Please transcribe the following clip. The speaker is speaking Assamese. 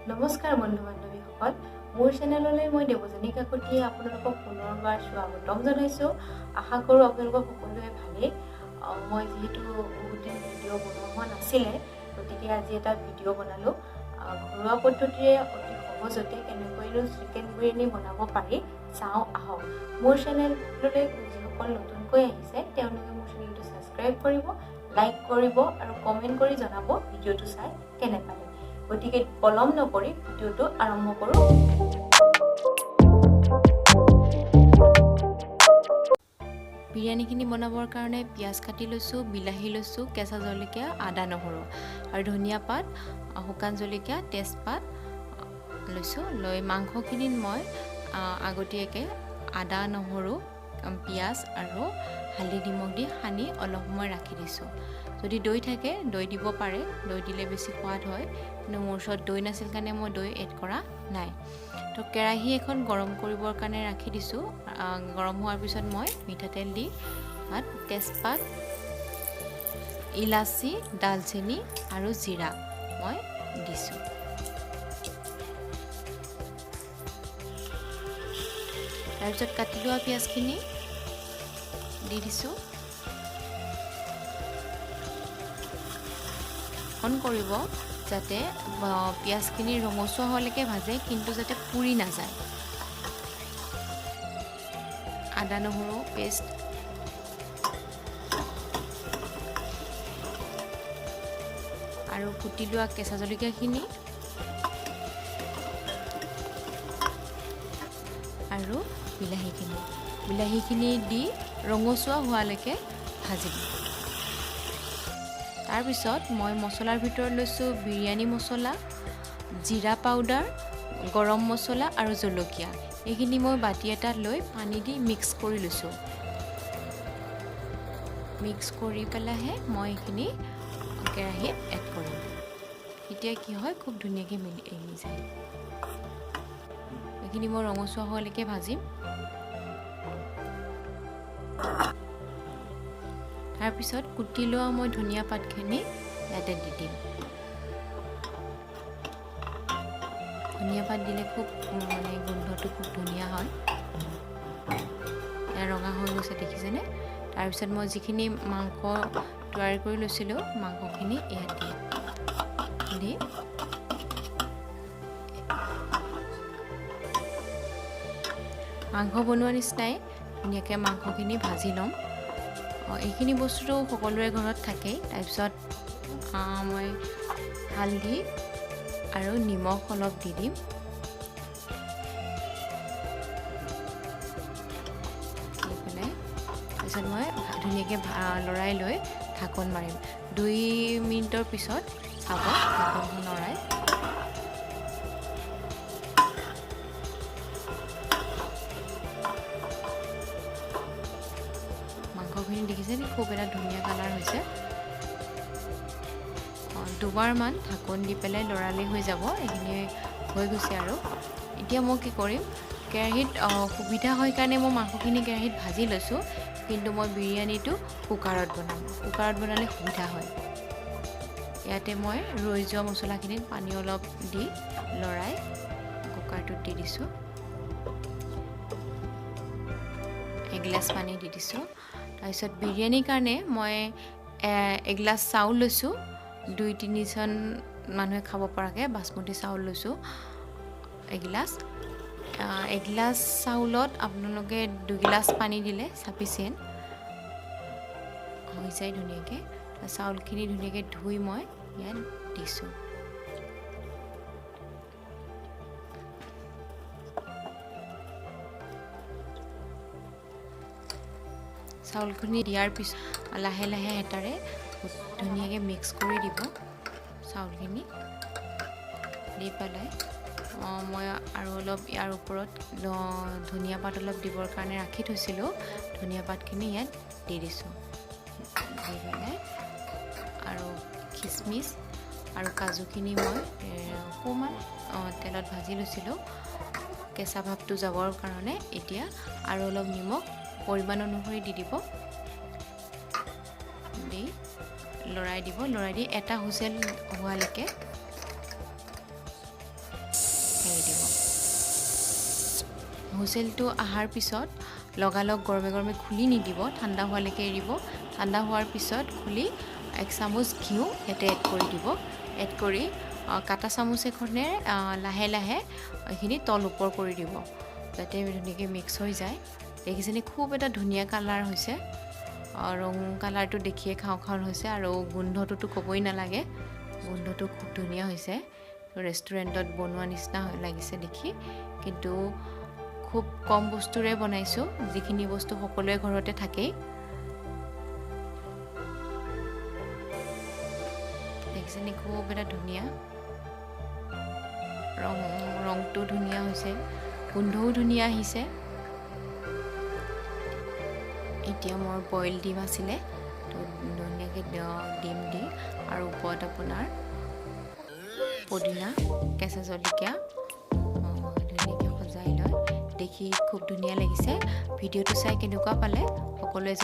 নমস্কাৰ বন্ধু বান্ধৱীসকল, মোৰ চেনেললৈ মই দেৱযানী কাকতিয়ে আপোনালোকক পুনৰবাৰ স্বাগতম জনাইছোঁ। আশা কৰোঁ আপোনালোকক সকলোৱে ভালেই। মই যিহেতু বহুত দিন ভিডিঅ' বনোৱা হোৱা নাছিলে, গতিকে আজি এটা ভিডিঅ' বনালোঁ। ঘৰুৱা পদ্ধতিৰে অতি সহজতে কেনেকৈনো চিকেন বিৰিয়ানী বনাব পাৰি চাওঁ আহক। মোৰ চেনেললৈ যিসকল নতুনকৈ আহিছে তেওঁলোকে মোৰ চেনেলটো ছাবস্ক্ৰাইব কৰিব, লাইক কৰিব আৰু কমেণ্ট কৰি জনাব ভিডিঅ'টো চাই কেনে পালে। গতিকে পলম নকৰি ভিডিঅ'টো আৰম্ভ কৰোঁ। বিৰিয়ানীখিনি বনাবৰ কাৰণে পিঁয়াজ কাটি লৈছোঁ, বিলাহী লৈছোঁ, কেঁচা জলকীয়া, আদা নহৰু আৰু ধনিয়া পাত, শুকান জলকীয়া, তেজপাত লৈছোঁ। লৈ মাংসখিনিত মই আগতীয়াকৈ আদা নহৰু, পিঁয়াজ আৰু হালধি নিমখ দি সানি অলপ সময় ৰাখি দিছোঁ। যদি দৈ থাকে দৈ দিব পাৰে, দৈ দিলে বেছি সোৱাদ হয়, কিন্তু মোৰ ওচৰত দৈ নাছিল কাৰণে মই দৈ এড কৰা নাই। তো কেৰাহী এখন গৰম কৰিবৰ কাৰণে ৰাখি দিছোঁ। গৰম হোৱাৰ পিছত মই মিঠাতেল দি তাত তেজপাত, ইলাচি, ডালচেনি আৰু জিৰা মই দিছোঁ। তাৰপিছত কাটি লোৱা পিঁয়াজখিনি দি দিছোঁ। অন কৰিব যাতে পিঁয়াজখিনি ৰঙচুৱা হোৱালৈকে ভাজে, কিন্তু যাতে পুৰি নাযায়। আদা নহৰু পেষ্ট, আৰু কুটি লোৱা কেঁচা জলকীয়াখিনি আৰু বিলাহীখিনি দি ৰঙচুৱা হোৱালৈকে ভাজিম। তাৰপিছত মই মছলাৰ ভিতৰত লৈছোঁ বিৰিয়ানী মছলা, জিৰা পাউডাৰ, গৰম মছলা আৰু জলকীয়া। এইখিনি মই বাতি এটাত লৈ পানী দি মিক্স কৰি লৈছোঁ। মিক্স কৰি পেলাইহে মই এইখিনি কেৰাহীত এড কৰিম। তেতিয়া কি হয়, খুব ধুনীয়াকৈ মিলি যায়। এইখিনি মই ৰঙচুৱা হোৱালৈকে ভাজিম। তাৰপিছত কুটি লোৱা মই ধনিয়া পাতখিনি ইয়াতে দি দিম। ধনিয়া পাত দিলে খুব মানে গোন্ধটো খুব ধুনীয়া হয়। এয়া ৰঙা হৈ গৈছে, দেখিছেনে? তাৰপিছত মই যিখিনি মাংস তৈয়াৰ কৰি লৈছিলোঁ মাংসখিনি ইয়াত দি মাংস বনোৱা নিচিনাই ধুনীয়াকৈ মাংসখিনি ভাজি ল'ম। এইখিনি বস্তুটো সকলোৰে ঘৰত থাকেই। তাৰপিছত মই হালধি আৰু নিমখ অলপ দি দিম। দি পেলাই তাৰপিছত মই ধুনীয়াকৈ লৰাই লৈ ঢাকন মাৰিম। 2 মিনিটৰ পিছত চাব ঢাকনখন লৰাই। মাংসখিনি দেখিছেনে খুব এটা ধুনীয়া কালাৰ হৈছে। দুবাৰমান ঢাকন দি পেলাই লৰালে হৈ যাব, এইখিনি হৈ গৈছে। আৰু এতিয়া মই কি কৰিম, কেৰাহীত সুবিধা হয় কাৰণে মই মাংসখিনি কেৰাহীত ভাজি লৈছোঁ, কিন্তু মই বিৰিয়ানীটো কুকাৰত বনাম। কুকাৰত বনালে সুবিধা হয়। ইয়াতে মই ৰৈ যোৱা মছলাখিনিত পানী অলপ দি লৰাই কুকাৰটোত দি দিছোঁ। এগিলাচ পানী দি দিছোঁ। তাৰপিছত বিৰিয়ানীৰ কাৰণে মই এগিলাচ চাউল লৈছোঁ। 2-3জন মানুহে খাব পৰাকৈ বাচমতি চাউল লৈছোঁ এগিলাচ। এগিলাচ চাউলত আপোনালোকে 2 গিলাচ পানী দিলে চাফিচিয়েণ্ট হৈ যায় ধুনীয়াকৈ। চাউলখিনি ধুনীয়াকৈ ধুই মই ইয়াত দিছোঁ। চাউলখিনি দিয়াৰ পিছত লাহে লাহে হেতাৰে ধুনীয়াকৈ মিক্স কৰি দিব চাউলখিনি। দি পেলাই মই আৰু অলপ ইয়াৰ ওপৰত ধনিয়া পাত অলপ দিবৰ কাৰণে ৰাখি থৈছিলোঁ, ধনিয়া পাতখিনি ইয়াত দি দিছোঁ। দি পেলাই আৰু খিচমিচ আৰু কাজুখিনি মই অকণমান তেলত ভাজি লৈছিলোঁ কেঁচা ভাৱটো যাবৰ কাৰণে। এতিয়া আৰু অলপ নিমখ পৰিমাণ অনুসৰি দি দিব, দি লৰাই দিব। লৰাই দি এটা হুইচেল হোৱালৈকে এৰি দিব। হুইচেলটো অহাৰ পিছত লগালগ গৰমে গৰমে খুলি নিদিব, ঠাণ্ডা হোৱালৈকে এৰিব। ঠাণ্ডা হোৱাৰ পিছত খুলি এক চামুচ ঘিউ ইয়াতে এড কৰি দিব। এড কৰি কাটা চামুচ এখনেৰে লাহে লাহে এইখিনি তল ওপৰ কৰি দিব, যাতে ধুনীয়াকৈ মিক্স হৈ যায়। দেখিছেনে, খুব এটা ধুনীয়া কালাৰ হৈছে। ৰং কালাৰটো দেখিয়ে খাওঁ খাওঁ হৈছে আৰু গোন্ধটোতো ক'বই নালাগে, গোন্ধটো খুব ধুনীয়া হৈছে। ৰেষ্টুৰেণ্টত বনোৱা নিচিনা লাগিছে দেখি। কিন্তু খুব কম বস্তুৰে বনাইছোঁ, যিখিনি বস্তু সকলোৰে ঘৰতে থাকেই। দেখিছেনে, খুব এটা ধুনীয়া ৰংটো ধুনীয়া হৈছে, গোন্ধও ধুনীয়া আহিছে। এতিয়া মোৰ বইল ডিম আছিলে, তো ধুনীয়াকৈ ডিম দি আৰু ওপৰত আপোনাৰ পদিনা, কেঁচা জলকীয়া ধুনীয়াকৈ সজাই লৈ দেখি খুব ধুনীয়া লাগিছে। ভিডিঅ'টো চাই কেনেকুৱা পালে সকলোৱে